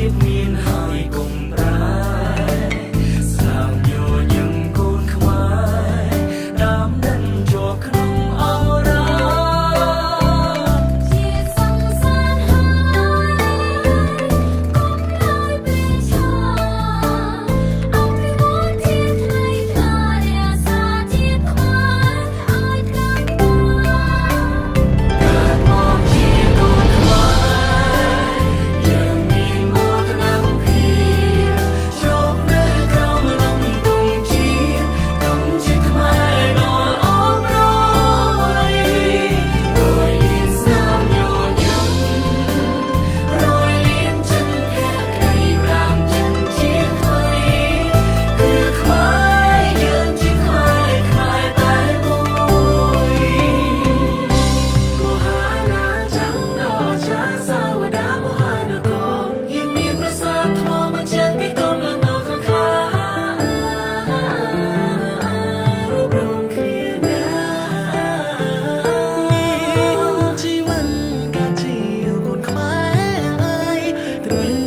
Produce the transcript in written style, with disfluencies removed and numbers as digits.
ជាតិមានហើយកុំប្រែស្នាមញញឹមកូនខ្មែរតាមនឹងជាប់ក្នុងអរ៉ា ជាសង្សារហើយកុំឡើយពេលឆាអភិវឌ្ឍជាថ្លៃថ្លារក្សាជាតិខ្មែរឲ្យថ្លៃថ្លា កើតមកជាកូនខ្មែរយើងមានមោទនភាពជោគនៅក្រោមលំទងជាតិកម្ពុជាខ្មែរដ៏អមរយរយលានស្នាមញញឹមរយលានចិត្តភក្តីប្រាំចិត្តជាថ្មីគឺខ្មែរយើងជាខ្មែរខ្មែរតែមួយ មហាណាចក្រដ៏ចាសាវតាមហានគរយើងមានប្រាសាទថ្មមិនចឹងពីកូនឡើងមកខាងខារួបរวมគ្នាណា មានជីវិតកាជាកូនខ្មែរអើយត្រូវ